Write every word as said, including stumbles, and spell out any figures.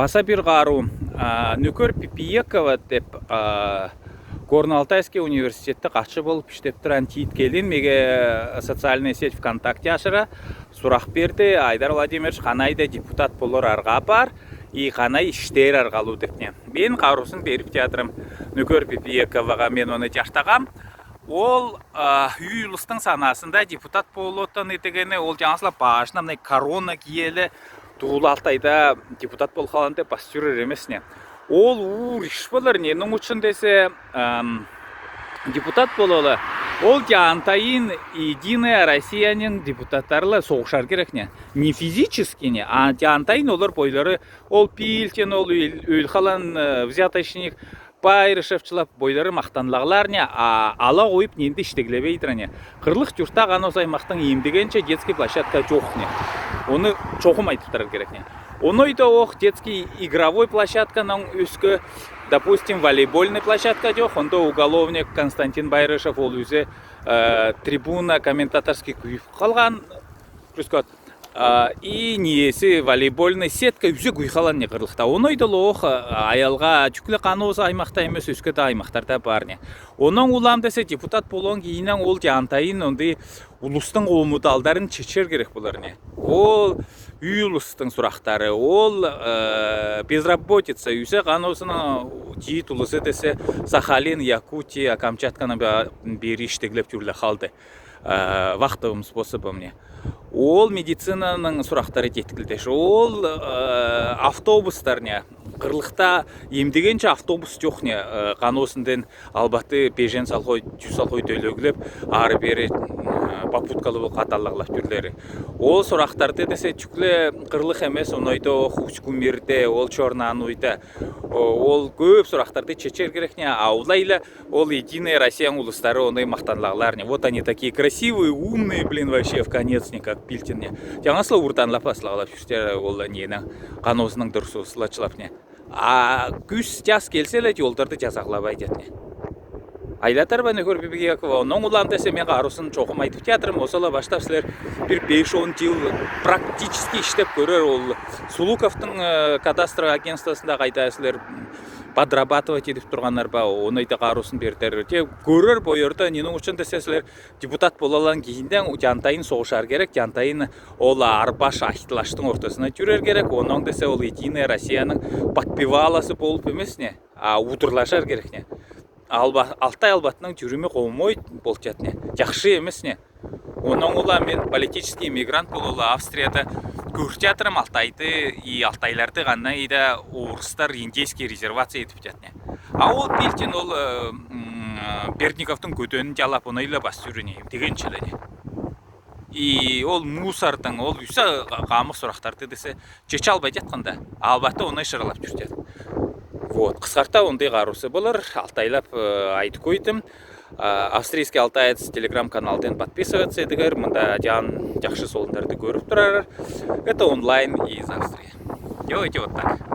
Баса бир һару, а, Нуькор Пипиекова деп, а, Горно-Алтайский университетте хатшы болып иштеп туран тиит келин меге социальный сеть ВКонтакте ашыра сурах берди: Айдар Владимирович, ханай да депутат болор арга бар, и ханай иштер аргалу депне. Мен һарусын берип театрым Нуькор Пипиековаға, мен оны чартағам. Ол, а, үй улустың санасында депутат болуттан этегени, ол чаңсла бажына мына корона киеле, туулалтайда депутат болхалан деп бас тюрер эмесне. Ол уур иш болар не, нуң учун десе, ам, депутат болола. Ол чаантайын Единая Россияның депутаттарла соғышар керекне. Не физически не, а чаантайын олар бойлары, ол Пильтин, ол өл-, өлхалан, э, взяточник, Байрышев чылап бойлары махтанлағлар не, а ала ойып ненде иштеглебейтір не. Һырлых чурта һанос аймахтың имдигенче детский площадка чох не. Оны чоғым айтыптырар керек не. Оной да ох детский игровой площадканың өскі, допустим, волейбольный площадка чох, онда уголовник Константин Байрышев ол үзе, э, трибуна комментаторский күйіп қалған. Плюс код. А, и ниеси волейбольный сетка үзе күйхалан не һырлыхта. Оной да лох, а, аялға чүкле һанос аймахта эмес, өскі да аймахтарда бар не. Онаң улам десе депутат болуң киинең ол чаантайын онды улустың омудалдарын чечер керек болар не. Ол үй улустың сурахтары, ол, э, безработица, үзе һаносына тиит улусы десе Сахалин, Якутия, Камчатканы ба-, бери иштеглеп чүрле халды. Э, вахтовым способом не. Ол медицинаның сурахтары теткілдеш. Ол, э, автобустар не. Һырлыхта имдигенче автобус чох не, э, һаносынден албаты бежен салхой, чүс салхой төлеглеп, ары бери, э, попуткалы бол хаталлағлап чүрлері. Ол сурахтарды десе чүкле һырлых эмес, оной да ох Усть-Кумерде, ол Чорнануйда. О, ол көп сурахтарды чечер керек не, а улайла ол Единая Россияның улустары оны махтанлағлар не. Вот они такие красивые, умные, блин, вообще в конец не, как Пильтин не. Чаңсла уртанлап аслағлап чүртер ол ненің һаносының дурсусла чылап не. А күүс час келселе, олдарды чазағлап айдат не. Айлатар ба Нуькор Пипиекова, онаң улам десе мен һарусын чоғым айтып театрым, осала баштап сілер бир беш-он чыл практически иштеп көрер ол Сулуковтың, э, кадастровый агентствосында һайда сілер, м, подрабатывать етіп турғаннар ба, оной да һарусын бертер. Те көрер бойорда, ненің учун десе сілер депутат болалан киинең чаантайын соғышар керек, чаантайын ол арбаш ахтылаштың ортасына чүрер керек, онаң десе ол Единая Россияның подпеваласы болып эмес не, а удурлашар керек не. Алба-, Алтай албатының чүрімі хомой болчат не, чахшы эмес не. Онаң улам мен политический мигрант болула Австрияда көр театрым Алтайды, и алтайларды һанай да орыстар индейский резервация етіп чат не. А ол Пильтин ол, э, м, Бердниковтың көтенін чалап, онайла бас тюріне, деген чіліне. И ол мусордың, ол үсі ға-, һамых сурахтарды десе, чече албай чатханда, албаты онай шыралап чүртет. Вот, хысхарта ондай һарусы болар, алтайлап, э, айтып қойдым. А, Австрийский алтаец телеграм-каналден подписываться етігер, мында чаан чахшы солындарды көріп турар. Это онлайн из Австрии. Делайте вот так.